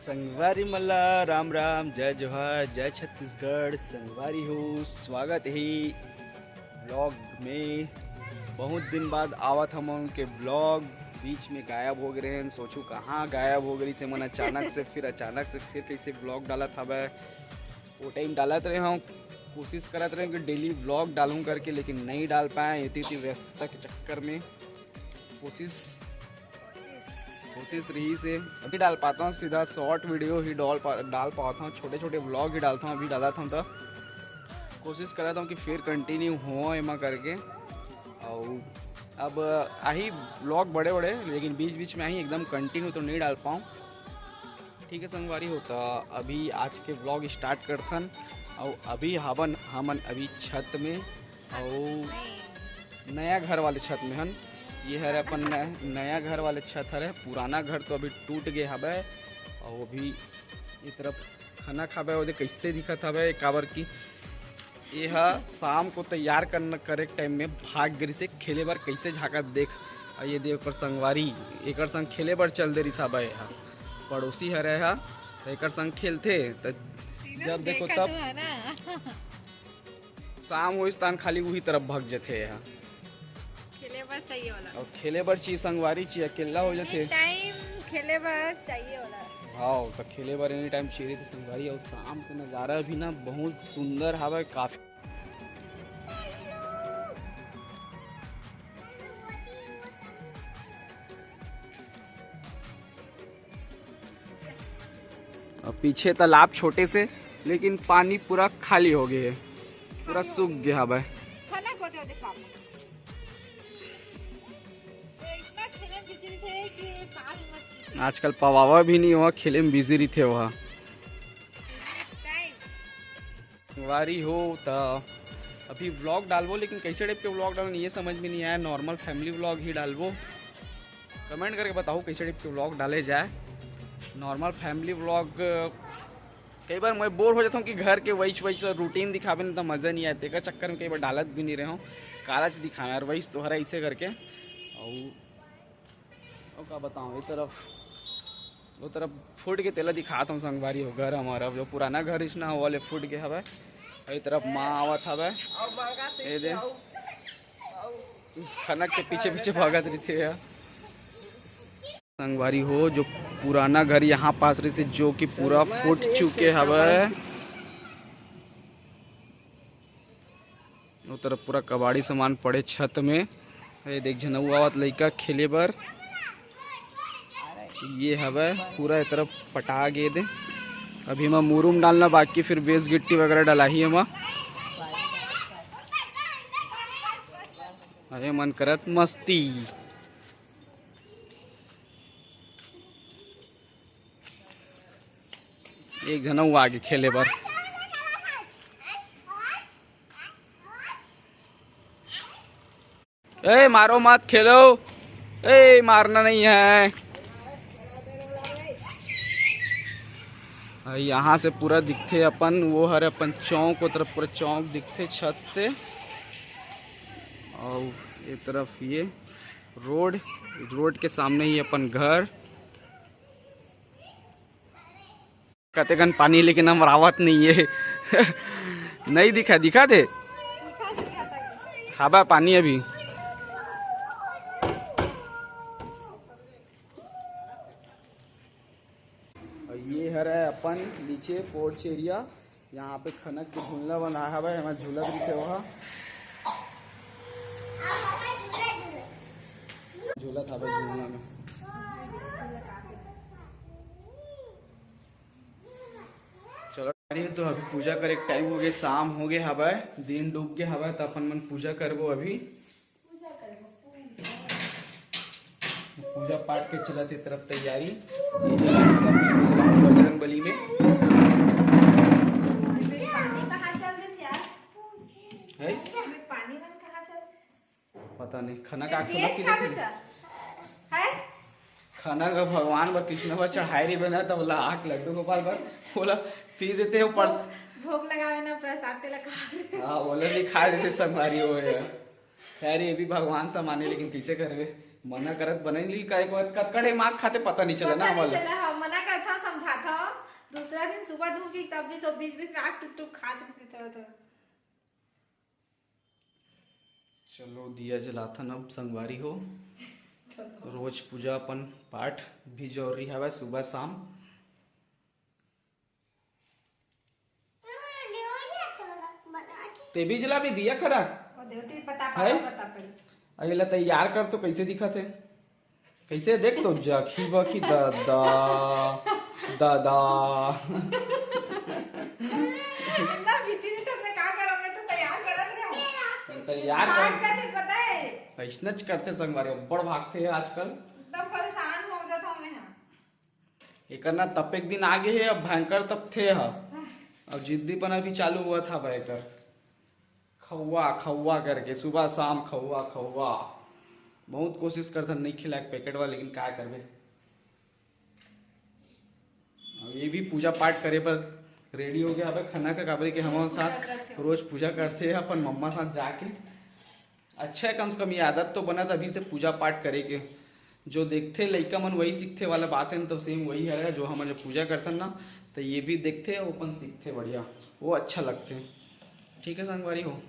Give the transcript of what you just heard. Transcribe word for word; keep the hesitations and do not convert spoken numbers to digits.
संगवारी मन ला राम राम, जय जोहार, जय छत्तीसगढ़। संगवारी हो, स्वागत हे व्लॉग में। बहुत दिन बाद आवत हम उनके व्लॉग, बीच में गायब हो गए रहेन। सोचू कहाँ गायब हो गए से मन अचानक से, फिर अचानक से फिर कैसे व्लॉग डालत हवय। वो टाइम डालत रहे हूँ, कोशिश करत रहे हूँ कि डेली व्लॉग डालूँ करके, लेकिन नहीं डाल पाए इतनी, इतनी व्यस्तता के चक्कर में। कोशिश कोशिश रही से अभी डाल पाता हूँ, सीधा शॉर्ट वीडियो ही डाल पा डाल पाता हूँ, छोटे छोटे व्लॉग ही डालता हूँ। अभी डालत हूँ तो कोशिश करता हूँ कि फिर कंटिन्यू हो एमा करके। और अब आही व्लॉग बड़े बड़े, लेकिन बीच बीच में आही, एकदम कंटिन्यू तो नहीं डाल पाऊँ। ठीक है संगवारी हो, तो अभी आज के व्लॉग स्टार्ट करथन। और अभी हवन हमन अभी छत में, और नया घर वाले छत में हन। ये हरे अपन न-, नया घर वाले छत हरे। पुराना घर तो अभी टूट गए हवे, और अभी ये तरफ खाना खाबे, ओदे कैसे दिखत हवे, काबर कि ये ह शाम को तैयार करना, करे के टाइम में भाग गिरी से खेले बर कैसे झांकत देख। आ ये दे ओकर संगवारी, एकर संग खेले बर चल दे रिस हवे। ये ह पड़ोसी हरे, ह त एकर संग खेलथे, त जब देखो तब शाम होइस तान खाली उही तरफ भाग जथे। ये ह खेले बर चाहिए वाला। और खेले बर चाहिए संगवारी, चाहिए अकेला हो जथे। टाइम खेले बर चाहिए वाला। हाँ, तो खेले बर एनी टाइम चाहिए रहिथे संगवारी। और शाम के नज़ारा भी ना बहुत सुंदर हवे, काफी। और पीछे तालाब छोटे से, लेकिन पानी पूरा खाली हो गए है, पूरा सूख गया हवे। आजकल पवावा भी नहीं हुआ, खेले में बिजी रहिथे वहा। संगवारी हो, त अभी व्लॉग डालबो, लेकिन कैसे टाइप के व्लॉग डालबो ये समझ में नहीं आया। नॉर्मल फैमिली व्लॉग ही डालबो। कमेंट करके बताओ कैसे टाइप के व्लॉग डाले जाए। नॉर्मल फैमिली व्लॉग, कई बार मैं बोर हो जाता हूँ कि घर के वही वही रूटीन दिखाबे ना, तो मज़ा नहीं आए। तेकर चक्कर में कई बार डालत भी नहीं रहे हूँ। कालच दिखावे यार, वही तो हरा ऐसे करके। और और का बताऊँ, ये तरफ, वो तरफ फूट के तेला दिखात हूँ संगवारी हो, घर हमारा जो पुराना घर इसना वाले फूट के हवे। और ये तरफ माँ आवत हवे, ये दे खनक के पीछे पीछे भागत रहिथे। संगवारी हो, जो पुराना घर यहाँ पास रहिसे, जो कि पूरा फूट चुके हवे। वो तरफ पूरा कबाड़ी सामान पड़े छत में। ये देख, झन अउ आवत लइका खेले बर। ये हवे पूरा, ये तरफ पटा गे दे। अभी एमा मुरुम डालना बाकी, फिर बेस गिट्टी वगैरह डलाही एमा। अरे मन करत मस्ती। एक झन अउ आगे खेले बर। ए, मारो मत, खेलो। ए, मारना नहीं है। आ, यहाँ से पूरा दिखथे अपन, वो हरे अपन चौक, वो तरफ पूरा चौक दिखथे छत से। और ये तरफ ये रोड, रोड के सामने ही अपन घर। कतेकन पानी, लेकिन हमर आवत नहीं है। नहीं दिखा, दिखा दे। हाबा पानी अभी। और ये हरे अपन नीचे पोर्च एरिया, यहाँ पे खनक के झूलना बना हवे, एमा झूलत रहिथे ओहा। झूलत हवे झूलना में। चलो, अरे तो अभी पूजा करे के टाइम हो गए, शाम हो गए हवे, दिन डूब गए हवे, तो अपन मन पूजा करबो अभी। पूजा पाठ के चलत ए तरफ तैयारी। बजरंग बली में है। पता नहीं, खाना का खाना का भगवान बर, कृष्ण बर चढ़ाए रहिबे ना, तब ला आके लड्डू गोपाल बर ओला पी देते हो पर्स। भोग लगावे ना, प्रसाद तेला खा। हाँ, ओला भी खा देते संगवारी हो यार। खैर, ये भी भगवान सा माने, लेकिन कैसे करबे? मना करत बने नहीं, का एक बार कतकड़े मार खाते पता नहीं चला ना पता नहीं हमारे। चला, हाँ, मना करता, समझाता। दूसरा दिन सुबह धूप ही, तब भी सब बीच बीच में आग टुक टुक खात रहिथे थोड़ा थोड़ा। चलो दिया जलाथन अब संगवारी हो। रोज पूजा अपन पाठ भी जरूरी हवय सुबह शाम। ते भी जला भी दिया खरा। और देवती पता है? पता पता पड़ी। अगला तैयार कर तो कैसे दिखत है? कैसे देख तो जखी बखी दादा, दादा। अंदर बिजली तो मैं का करा, मैं तो तैयार करत रहे हूँ। तैयार भाग कर। जाते पता है। ऐसनच करथे संगवारी, अब्बड़ भागथे आजकल। एकदम परेशान हो जाता हूँ मैं यहाँ। एकर ना तपेक दिन आगे है, अब भयंकर तपथे ह। अब जिद्दीपना भी चालू हुआ था भाई एकर। खौवा खौवा करके सुबह शाम खौवा खौवा। बहुत कोशिश करथन नहीं खिलाए पैकेट वाला, लेकिन का करबे। अब ये भी पूजा पाठ करे पर रेडी हो गया। अब खाना का काबरे के हम साथ रोज पूजा करथे अपन मम्मा साथ जाके। अच्छा है, कम से कम ये आदत तो बनत अभी से पूजा पाठ करे के। जो देखथे लइका मन वही सीखथे वाला बात है ना, तो सेम वही है। जो हमन जब पूजा करथन ना, तो ये भी देखथे, वो अपन सीखथे बढ़िया, वो अच्छा लगथे। ठीक है संगवारी हो,